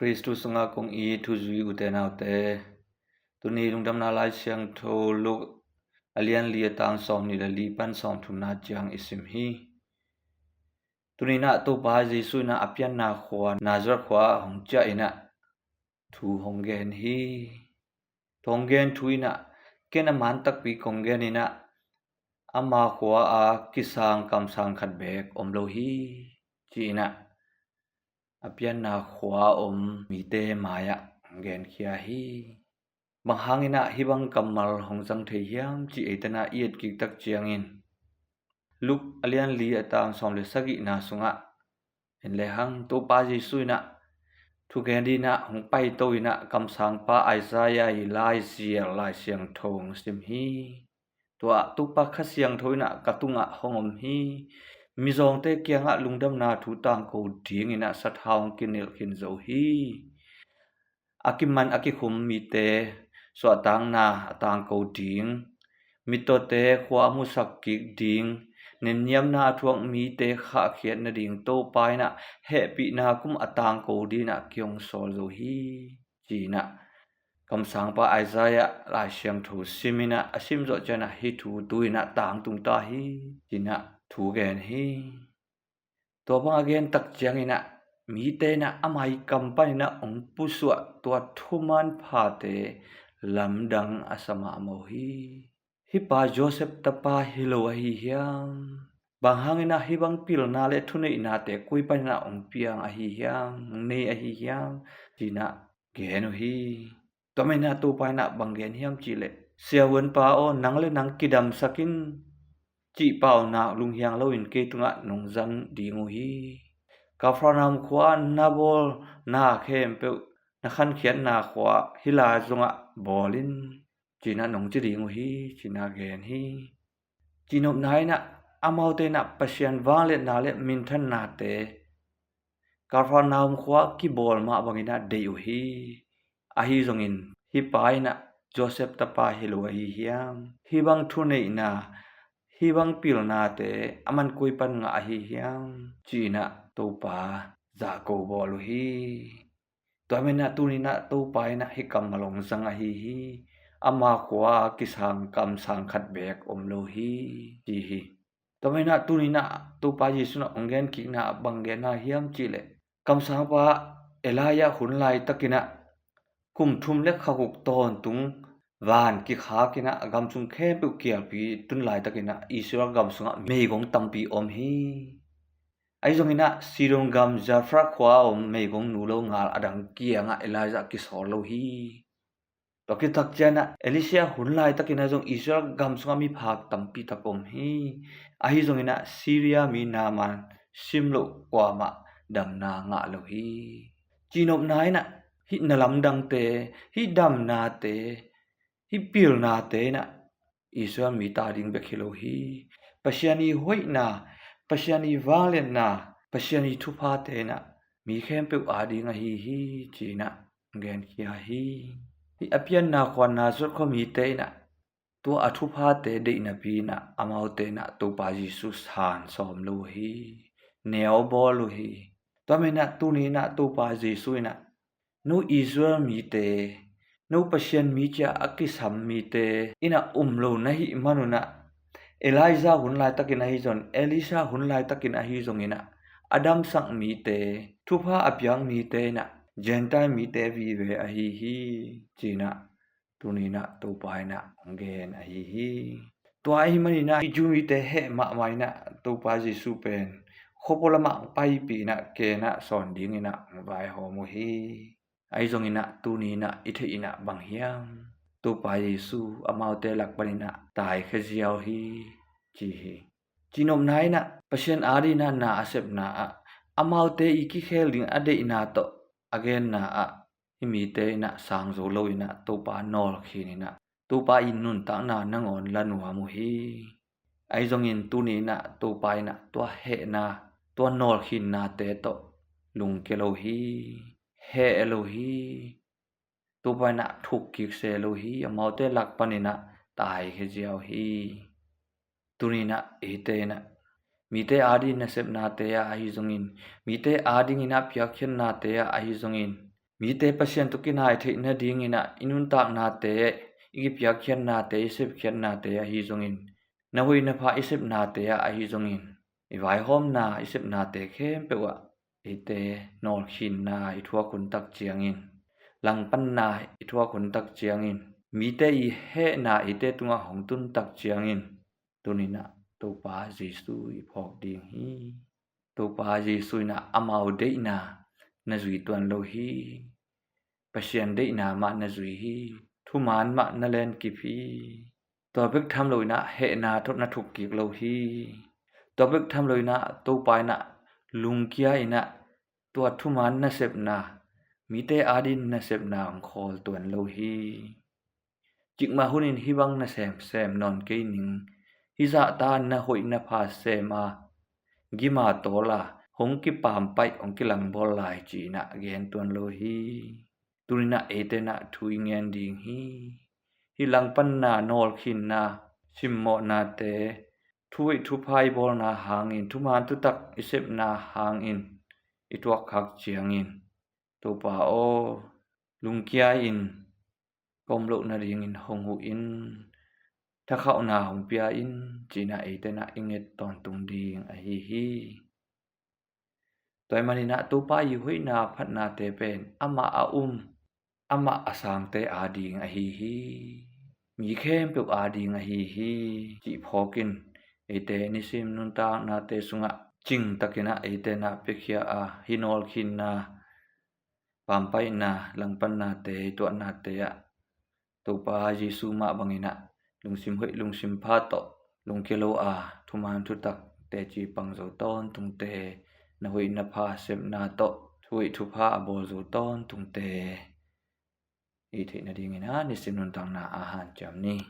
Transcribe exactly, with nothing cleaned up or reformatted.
Khristu sungah kong it thuzui ute naute, tuni lungdamna Lai Siangtho Luke a lian li a tang sawm nih le li pan sawm thumna ciang i sim hi. Tuni inah Topa Jesu inah a pianna khua Nazareth khua hong ciah inah thu hong gen hi. Thu hong gen thu inah ken a man takpi kong gen inah ama khua a kisang kamsang khat beek om lo hi, ci inah a pianna khua om mite mai-ah hong genkhia hi. Bang hang inah hih bang kammal hong zang thei hiam cih eite inah i et kik tak ciangin Luke a lian li a tang sawm le sagihna sungah en lehang Topa Jesu inah thugen ding inah hong paito inah kamsangpa Isaiah i laizial Lai Siangtho hong sim hi. Tua ah Topa Kha Siangtho inah ka tungah hong om hi. Mizawngte kiangah lungdamna thu tangko ding inah sathau hong kinilh khin zo hi. A kiman a kikhum mite suahtakna a tangko ding, mittawte khua a musak kik ding, nenniamna a thuak mite khahkhiat nading Topa inah hehpihna kum a tangko ding inah kihong sawl zo hi, ci inah kamsangpa Isaiah Lai Siangtho sim inah a sim zawh ciangin ah hih thu tu inah tangtung ta hi, ci inah thu gen hi. Tua bang a gen tak ciangin ah mite inah ama i kam pan inah hong pusuah tua thuman phate lamdang a sa mahmah uh hi. Hih pa Joseph tapa hi lo ahi hiam? Bang hang inah hih bang pilna le thuneihnate koi pan inah hong piang ahi hiam, hong nei ahi hiam, ci inah gen uh hi. Tua manin ah Topa inah bang gen hiam cih leh, "Siavuanpa aw, nang le nang kidamsak in," cih paunak lunghiang loin kei tungah nong zang ding uh hi. "Kapernaum khua ah na bawlna khempeuh, na khankhiatna khua ah hih lai zongah bawl in," ci inah nong ci ding uh hi, ci inah gen hi. Cihnopna inah amaute inah Pasian vangliatna le minthannate Kapernaum khua ah kibawl mah bang inah deih uh hi. Ahi zongin hih pa inah Joseph tapa hi lo ahi hiam? Hih bang thuneihna, hih bang pilnate a man koi pan ngah ahi hiam, ci inah Topa zahko bawl uh hi. Tua manin ah tuni inah Topa inah hih kammal hong zang ahi hi. Ama khua ah kisang kamsang khat beek om lo hi, ci hi. Tua manin ah tuni inah Topa Jesu inah hong gen kikna ah bang genna hiam cih leh, kamsangpa Elijah hun laitakin ah kum thum le kha guk tawntung van kikhak inah a gam sung khempeuh kialpi tun laitakin ah Israel gam sungah meigong tampi om hi. Ahi zongin ah Sidon gam Zarephath khua a om meigong nu lo ngal a dang kiangah Elijah kisawl lo hi. Tua khit tak ciangin ah Elisha hun laitakin ah zong Israel gam sungah miphak tampi tak om hi. Ahi zongin ah Syria mi Naaman sim loh kuamah damna ngah lo hi. Cihnopna inah hih na lamdangte, hih damnate, hih pilnate inah Israel mite ading bek hi lo hi. Pasian i hoihna, Pasian i vangliatna, Pasian i thuphate inah mi khempeuh ading ahi hi, ci inah genkhia hi. Hih a pianna khua Nazareth khua mite inah tua a thuphate deih napi inah amaute inah Topa Jesu san sawm lo uh hi. Neu bawl uh hi. Tua manin ah tuni inah Topa Jesu inah no Israel mite, no Pasian mi ci-a a kisam mite inah um lo na hih manun ah Elijah hun laitakin ahi zong, Elisha hun laitakin ahi zongin ah a damsak mite, thupha a piak mite inah Gentile mite vive ahi hi, ci inah tuni inah Topa inah hong gen ahi hi. Tua ahi manin ah hih Jew mite heh mahmah inah Topa Jesu pen khuapua lamah paipih inah ken ah sawn ding inah hong vaihawm uh hi. Ahi zongin ah tuni inah i theih inah bang hiam? Topa Jesu amaute lak panin ah taikhia ziau hi, ci hi. Cihnopna inah Pasian ading inah na a sepna ah amaute i kikhel ding a deihna tawh a genna ah hih mite inah sang zo lo inah Topa nawlkhin inah Topa i nuntakna nangawn la nuam uh hi. Ahi zongin tuni inah Topa inah tua hehna, tua nawlkhinnate tawh lungkia lo hi. Heh lo hi. Topa inah thuk kik se lo hi. Amaute lak panin ah taikhia ziau hi. Tuni inah eite inah mite ading nasepnate ah ahi zongin, mite ading inah piakkhiatnate ah ahi zongin, Mite Pasian tawh kinai theih nadingin ah i nuntaknate, i kipiakkhiatnate, i sepkhiatnate ahi zongin, na hoih na pha i sepnate ah ahi zongin, i vaihawmna i sepnate khempeuh ah eite nawlkhinna i thuak hun tak ciangin, langpanna i thuak hun tak ciangin, mite i hehna eite tungah hong tun tak ciangin, tuninah Topa Jesu i phawk ding hi. Topa Jesu inah amau deihna na zui tuan lo hi. Pasian deihna mah na zui hi. Thuman mah na lenkip hi. Tua bek tham loinah hehna tawh na thuk kik lo hi. Tua bek tham loinah Topa inah lungkia inah tua thuman nasepna, mite adin nasepna hong khawl tuan lo hi. Cikmah hunin hih bang na semsem nawn kei ning. Hih zahta na hoih na pha sem a, gima tawl a, hong kipampaih hong kilangbawl lai ci-inah gen tuan lo hi. Tuninah eite inah thu i ngen ding hi. Hih langpanna, nawlkhinna, simmawhnate, thu hoih thupha i bawlna hangin, thuman thutak i sepna hangin i tuakkhak ciangin, Topa aw, lungkia in ka om loh nadingin hong huh in, thakhauhna hong pia in, ci-inah eite inah i nget tawntung ding ahi hi. Tua ahih maninah Topa i hoihna phatnate pen amah a um, amah a sangte ading ahi hi. Mi khempeuh ading ahi hi, cih phawkin eite nisim nuntaknate sungah cingtakinah eite inah piakhia a, hih nawlkhinna, pampaihna, langpannate, tuahnate ah Topa Jesu mah banginah lungsim hoih lungsim pha tawh lungkia lo a, thuman thutak teci pang zo tawntungte, na hoih na pha sepna tawh thu hoih thupha a bawl zo tawntungte i theih nadingin ah nisim nuntakna a hanciam ni.